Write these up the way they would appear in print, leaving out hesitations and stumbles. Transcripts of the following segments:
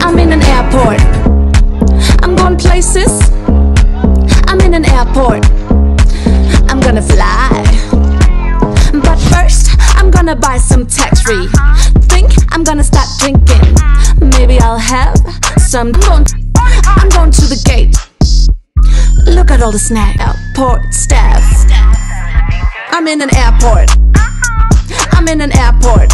I'm in an airport. I'm going places. I'm in an airport. I'm gonna fly. But first, I'm gonna buy some tax free. Think I'm gonna start drinking. Maybe I'll have some. I'm going to the gate. Look at all the snack airport staff. I'm in an airport. I'm in an airport.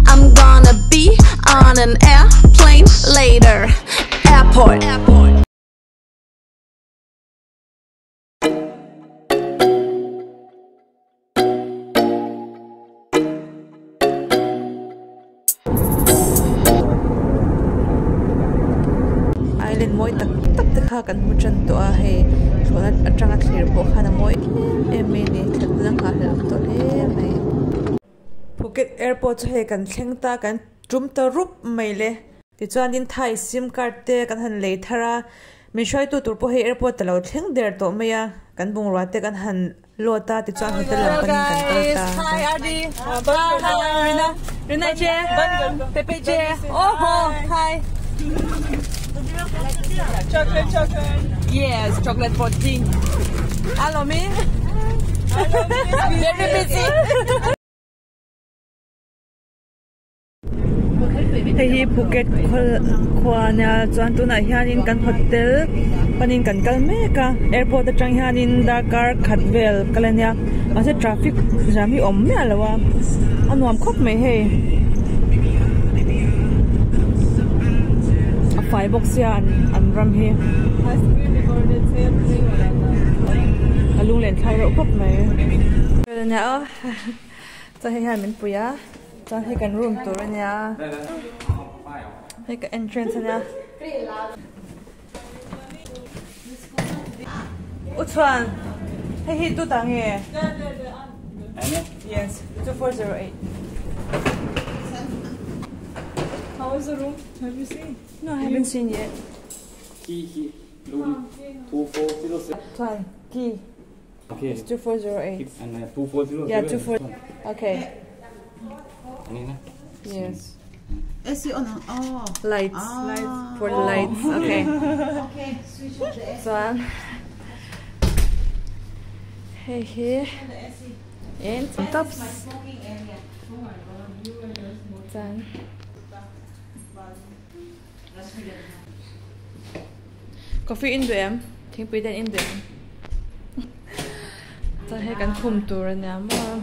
I'm gonna be on an airplane later. Airport. Airport. Island mawi tak tak te kha kan hmu tan tawh a hei thlawhna atanga thlir pawh khan a mawi em em mai a ni thlatna nghah hlelh tawh hle mai. Phuket airport chu hei kan thleng ta kan tum ta rup mai le tichuanin Thai sim card te kan han lei thar a min hruaitu tur pawh hei airport a lo thleng der tawh mai a kan bungrua te kan han load a tichuan hotel lam panin kan kal ta. Yes, chocolate for tea. Hello, me. Very busy. Hei hi Phuket khua ania chuan tunah hianin kan hotel panin kan kal mek a airport atang hianin darkar khat vel kal ania mahse traffic jam hi awm miah lo a a nuam khawp mai hei a fai bawk sia an ram hi a lunglen thlai reuh khawp mai chuan hei hian min pui a. Chuan hei kan room tur ania hei ka entrance ania u chuan hei hi tu ta nge yes 2408 How is the room? Have you seen? No, I haven't seen yet. Key key room 2407. Chuan key. Okay. It's 2408. And 2407. Yeah, 24. Okay. Yes. AC on oh. Lights. Ah. Lights. For the lights. Okay. Okay, switch on the AC. Chuan hei hi in tops Smoking area. chuan coffee in duh em thingpui te an in duh em chuan hei kan khum tur ania maw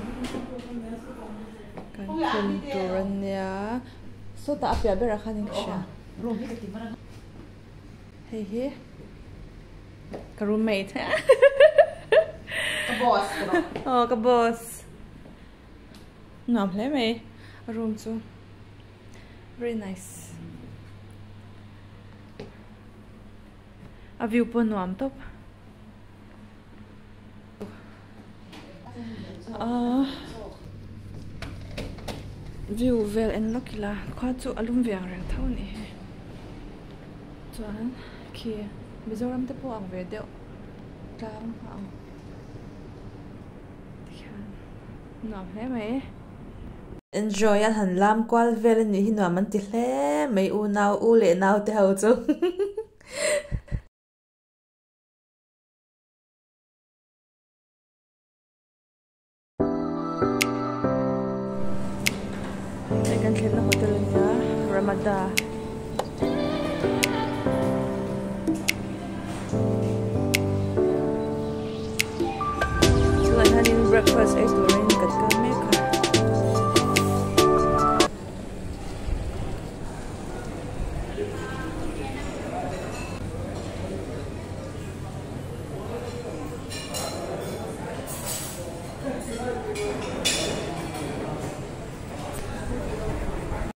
kan khum tur ania sawtah a piah berah khan in ka hria hei hi ka roommate Ka boss aw ka boss nuam hle mai a room chu very nice a view pawh nuam tawp ahh view vel en lawk ila khua chu a lum ve ang reng tho a ni hi chuan khi Mizoram te pawh ang ve deuh tlang a ang tikhian nuam hle mai. Enjoy an han lam kual vel a nih hi nuam an ti hle mai u nau u leh nau te ho chu. Hei kan thlenna hotel a nia Ramada. Tunah hianin breakfast ei turin kan kal mek a.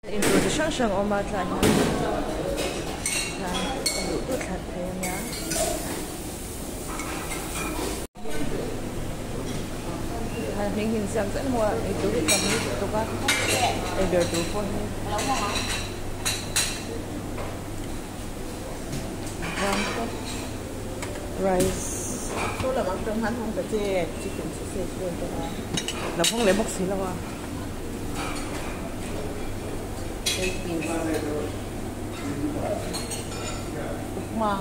Intur chi hrang hrang a awm a tlai hian hian a duh duh thlan thei a nia. Tikhan hming hi inziak zel maw a eitur hi tam lutuk tuk a ei ber tur pawh hi vang tawp rice. Lo hawng leh bawk si lo a. 8 piece. Upma.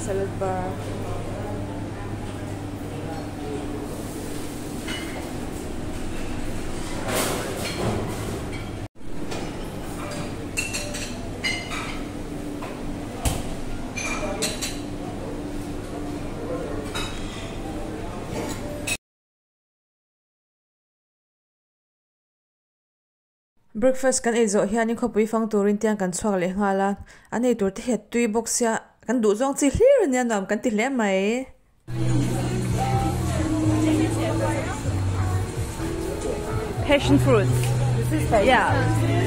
Salad bar. Breakfast kan ei zawh hianin khawpui fang turin tiang kan chhuak leh nghal a, an ei tur te hi a tui bawk sia kan duh zawng chi hlir ania nuam kan ti hle mai. Passion fruit. Yeah,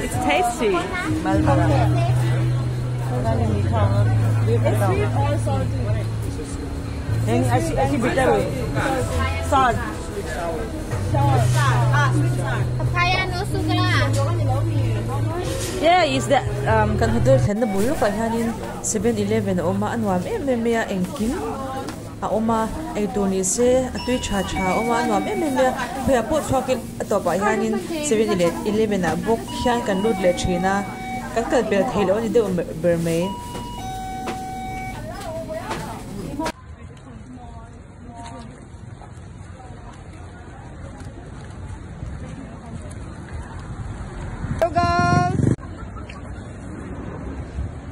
it's tasty. It's sweet or salty? Salt. Papaya no sugar. Yeah, is that kan hotel thlenna bul lawkah hianin 7-Eleven a awm a, a nuam em em mai a, engkim a awm a, eitur ni se a tui tha tha a awm a, a nuam em em mai a, khawiah pawh chhuakin a tawpah hianin 7-Eleven ah bawk hian kan lut leh thin a, kan kal pel thei loh a ni deuh ber mai.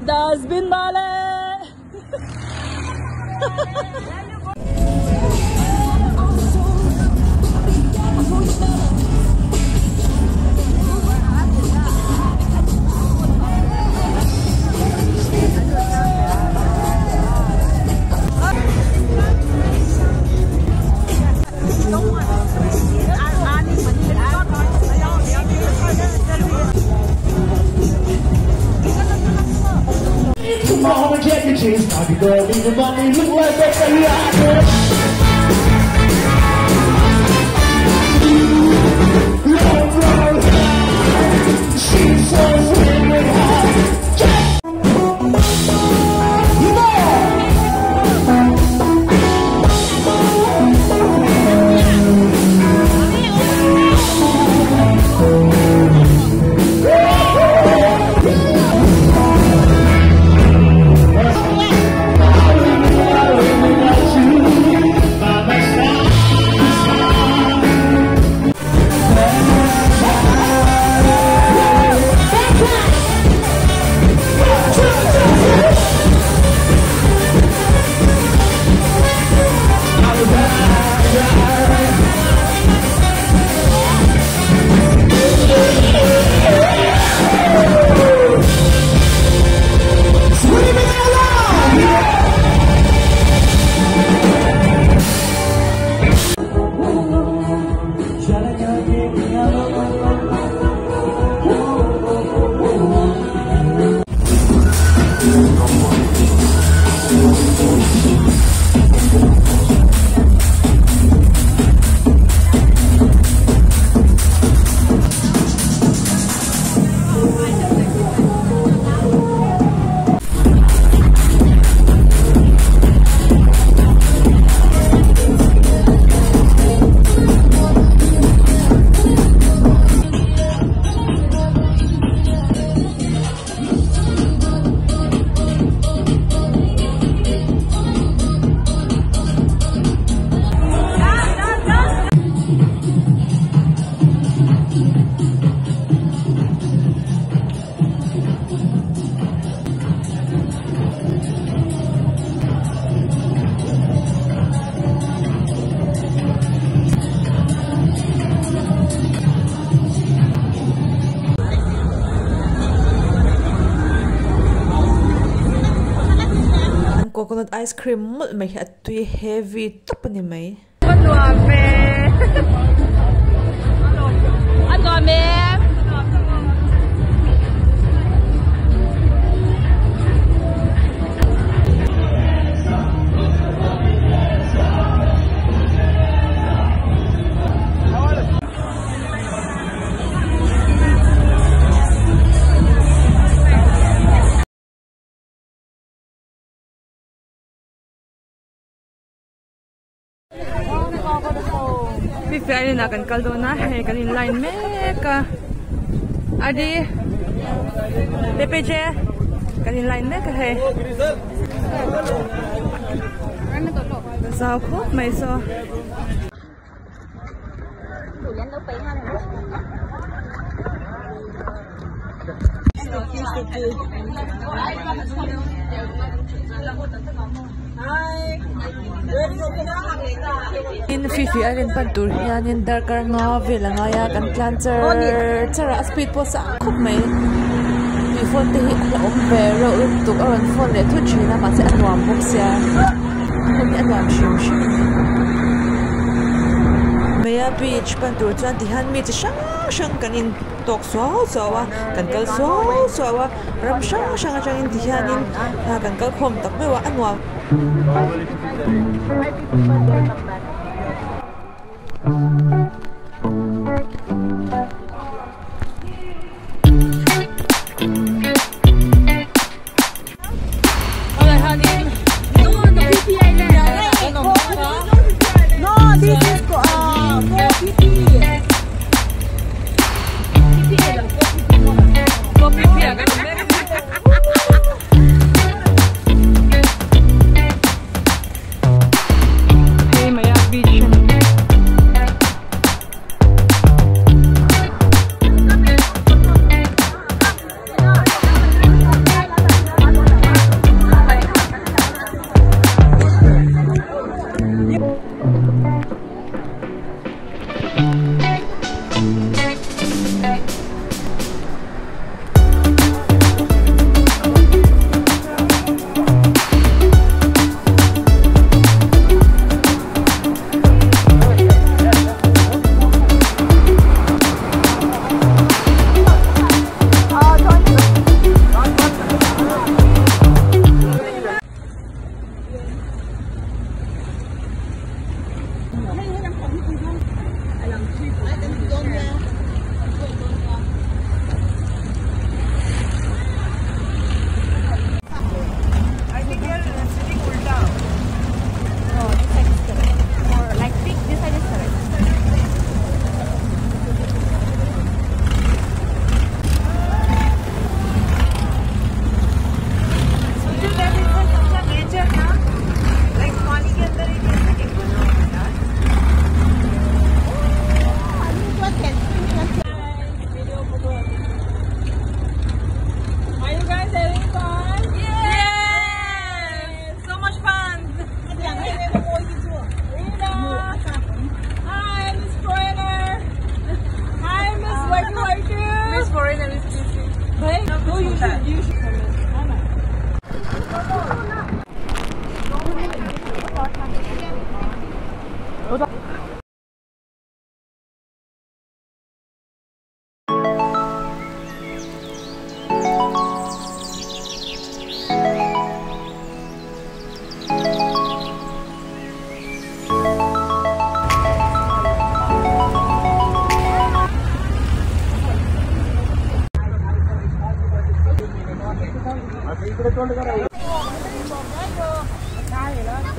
Dustbin wale. Come on and get your chase. Now you go need the money, look like that's a lot. She's so really hot. You know. Coconut ice cream mul mai hi a tui heavy top ani mai. Nuam ve. A nuam em. Phi Phi Island ah kan kal dawn a hei kan in line mek a Adi Pepe J kan in line mek a hei zau khawp mai saw. Tin Phi Phi Island pan tur hianin darkar nga vel a ngai a kan tlan char char a a speed pawh sang khawp mai tui phone te hi a hlauhawm ve reuh lutuk a rawn phone leh thut thin a mahse a nuam bawk sia hmun hi a nuam hrim hrim a ni. Maya beach pan tur chuan tihian mi chi hrang hrang kan in tawk suau suau a kan kal suau suau a ram hrang hrang atangin tihianin kan kal khawm tak meuh a a nuam.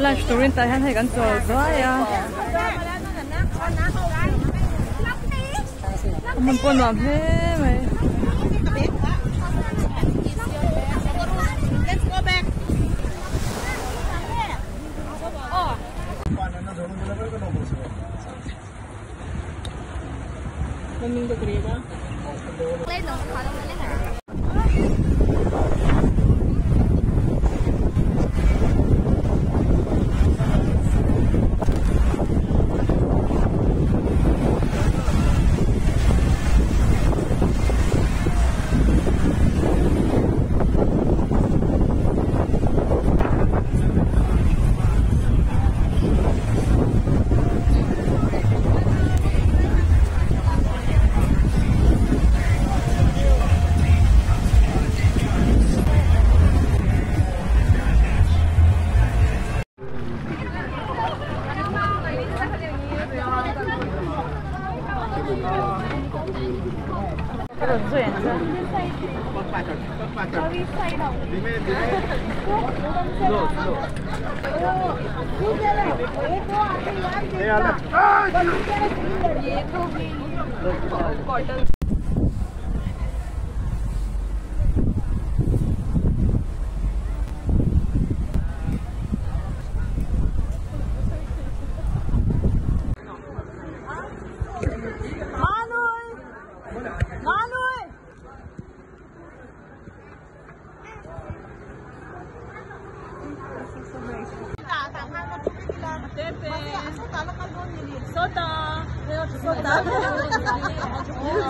Lunch turin tah hian hei kan chawl zuai a a hmun pawh nuam hle mai. Slow, slow.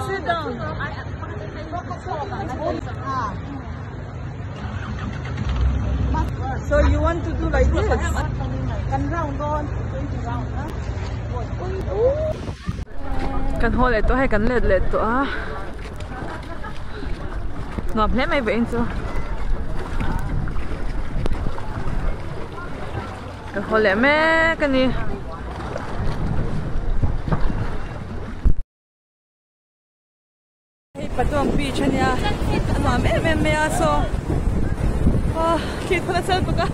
Sit down. So you want to do like this? Kan haw leh tawh hei kan let leh tawh a nuam hle mai vawiin chu kan haw leh mek a ni. Hei Patong beach a nia a nuam em em mai a saw ah khi khaw nasa lutuk a.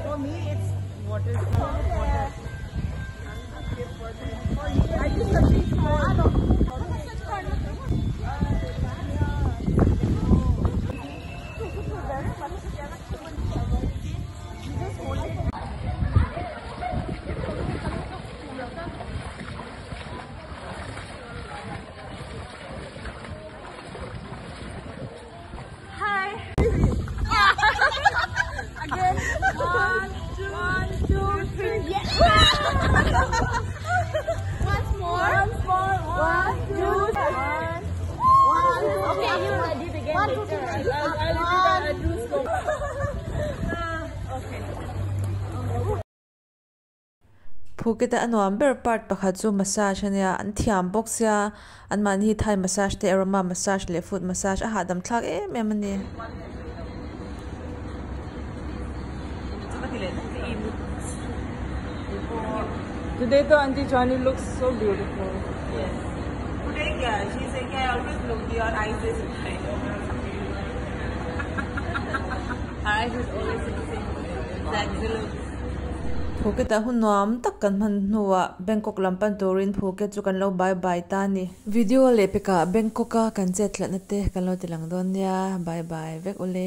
For me, it's water. Water. I just Again, 1, 2, 3, yes! Once more. Once more, 1, 2, 1, 1. Okay, you did again. 1, 2, 3. I'll do slow. Okay. Phuket a nuam ber part pakhat chu massage ania an thiam bawk sia an mahni hi thai massage te aroma massage leh foot massage a hahdam thlak em em ani. Today though Auntie Johnny looks so beautiful. Yes. Today kya? She said I always look your eyes is bright. Her eyes is always the same. Exactly looks. Phuket ah hun nuam tak kan hman hnuah Bangkok lam pan turin Phuket chu kan lo bye bye ta ni. Video leh pekah Bangkok a kan chet tlatna te kan lo ti lang dawn nia. Bye bye vek ule.